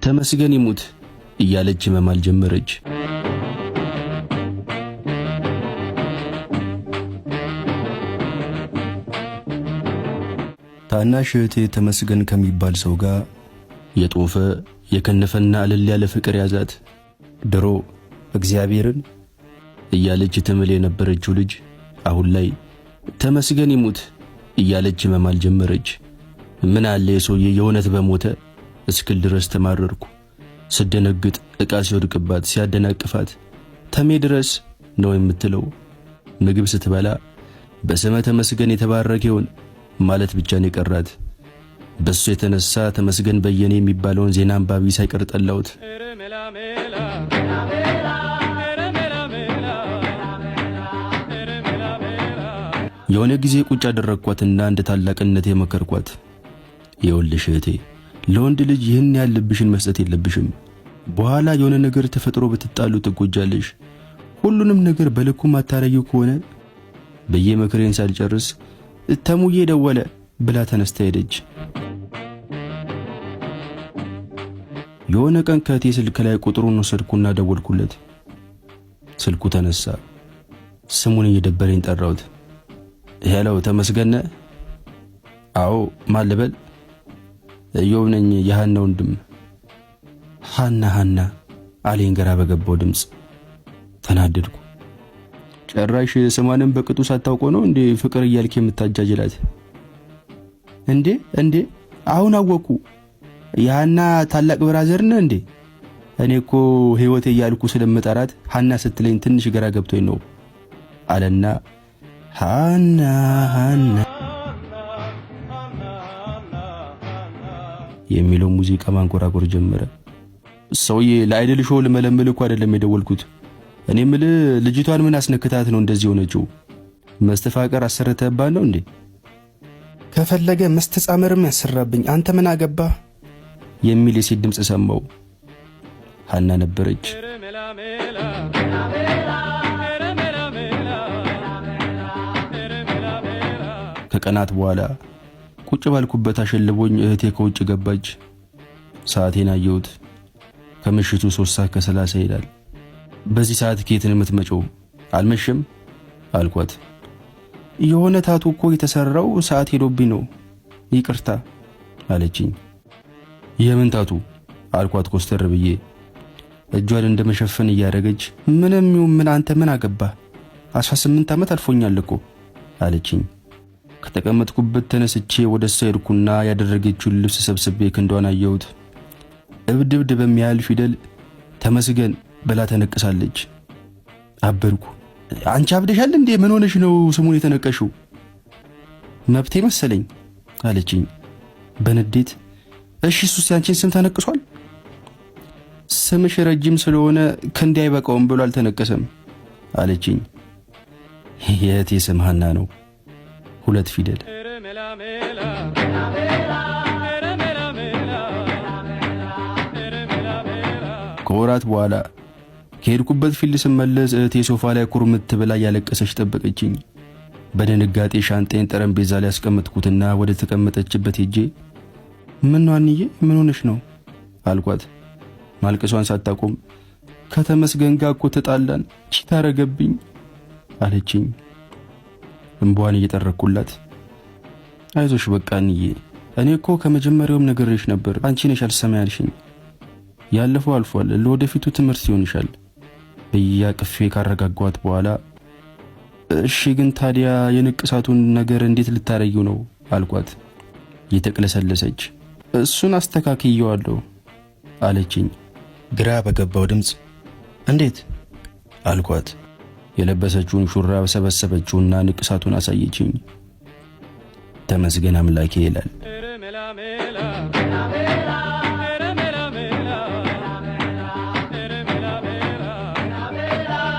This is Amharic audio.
ተመስገን ይሙት እያለች መማል ጀመረች። ታናሽ እህቴ ተመስገን ከሚባል ሰው ጋር የጦፈ የከነፈና እልል ያለ ፍቅር ያዛት። ድሮ እግዚአብሔርን እያለች ትምል የነበረችው ልጅ አሁን ላይ ተመስገን ይሙት እያለች መማል ጀመረች። ምን አለ የሰውዬ የእውነት በሞተ እስክል ድረስ ተማረርኩ። ስደነግጥ ዕቃ ሲወድቅባት ሲያደናቅፋት ተሜ ድረስ ነው የምትለው። ምግብ ስትበላ በስመ ተመስገን የተባረከ ይሁን ማለት ብቻ ነው የቀራት። በሱ የተነሳ ተመስገን በየነ የሚባለውን ዜና አንባቢ ሳይቀር ጠላሁት። የሆነ ጊዜ ቁጭ አደረግኳትና እንደ ታላቅነት የመከርኳት፣ ይኸውልሽ እህቴ፣ ለወንድ ልጅ ይህን ያህል ልብሽን መስጠት የለብሽም። በኋላ የሆነ ነገር ተፈጥሮ ብትጣሉ ትጎጃለሽ። ሁሉንም ነገር በልኩ ማታረጊው ከሆነ ብዬ ምክሬን ሳልጨርስ ተሙዬ ደወለ ብላ ተነስታ ሄደች። የሆነ ቀን ከእህቴ ስልክ ላይ ቁጥሩን ወሰድኩና ደወልኩለት። ስልኩ ተነሳ። ስሙን እየደበረኝ ጠራሁት። Hello ተመስገን? አዎ፣ ማን ልበል? ኢዮብ ነኝ፣ የሃና ወንድም። ሃና ሃና አለኝ ግራ በገባው ድምፅ። ተናደድኩ። ጭራሽ ስሟንም በቅጡ ሳታውቆ ነው እንዴ ፍቅር እያልክ የምታጃጅላት? እንዴ እንዴ፣ አሁን አወኩ። የሃና ታላቅ brother ነህ እንዴ? እኔ እኮ ህይወቴ እያልኩ ስለምጠራት ሃና ስትለኝ ትንሽ ግራ ገብቶኝ ነው አለና ሃና ሃና የሚለው ሙዚቃ ማንኮራኮር ጀመረ። ሰውዬ ለ idol show ልመለምል እኮ አይደለም የደወልኩት። እኔ ምልህ ልጅቷን ምን አስነክታት ነው እንደዚህ ሆነችው? መስተፋቀር አሰርተህባት ነው እንዴ? ከፈለገ መስተጻምርም ያሰራብኝ፣ አንተ ምን አገባ? የሚል የሴት ድምፅ ሰማው። ሀና ነበረች። ከቀናት በኋላ ቁጭ ባልኩበት አሸልቦኝ እህቴ ከውጭ ገባች። ሰዓቴን አየሁት። ከምሽቱ 3:30 ይላል። በዚህ ሰዓት ከየት ነው የምትመጪው? አልመሸም አልኳት። የሆነ ታቱ እኮ የተሰራው ሰዓት ሄዶብኝ ነው፣ ይቅርታ አለችኝ። የምን ታቱ አልኳት ኮስተር ብዬ። እጇን እንደመሸፈን እያደረገች ምንም ይሁን ምን አንተ ምን አገባ? 18 ዓመት አልፎኛል እኮ አለችኝ። ከተቀመጥኩበት ተነስቼ ወደ እሷ ሄድኩና ያደረገችውን ልብስ ሰብስቤ ክንዷን አየሁት። እብድ እብድ በሚያህል ፊደል ተመስገን ብላ ተነቅሳለች። አበድኩ። አንቺ አብደሻል እንዴ? ምን ሆነሽ ነው ስሙን የተነቀሽው? መብቴ መሰለኝ አለችኝ በንዴት። እሺ እሱስ ያንቺን ስም ተነቅሷል? ስምሽ ረጅም ስለሆነ ክንዴ አይበቃውም ብሎ አልተነቀሰም አለችኝ። የእህቴ ስም ሀና ነው፣ ሁለት ፊደል። ከወራት በኋላ ከሄድኩበት field ስመለስ እህቴ ሶፋ ላይ ኩርምት ብላ እያለቀሰች ጠበቀችኝ። በድንጋጤ ሻንጤን ጠረጴዛ ላይ ያስቀመጥኩትና ወደ ተቀመጠችበት ሄጄ ምን ነው አንዬ፣ ምን ሆነሽ ነው አልኳት። ማልቀሷን ሳታቆም ከተመስገን ጋር እኮ ተጣላን፣ cheat አረገብኝ አለችኝ። እንባዋን እየጠረኩላት አይዞሽ በቃ አንዬ፣ እኔ እኮ ከመጀመሪያውም ነግሬሽ ነበር፣ አንቺ ነሽ አልሰማ ያልሽኝ። ያለፈው አልፏል፣ ለወደፊቱ ትምህርት ይሆንሻል ብዬ አቅፌ ካረጋጓት በኋላ እሺ ግን ታዲያ የንቅሳቱን ነገር እንዴት ልታረጊው ነው አልኳት። እየተቅለሰለሰች እሱን አስተካክየዋለሁ አለችኝ። ግራ በገባው ድምፅ እንዴት አልኳት። የለበሰችውን ሹራብ ሰበሰበችውና ንቅሳቱን አሳየችኝ። ተመስገን አምላኬ ይላል።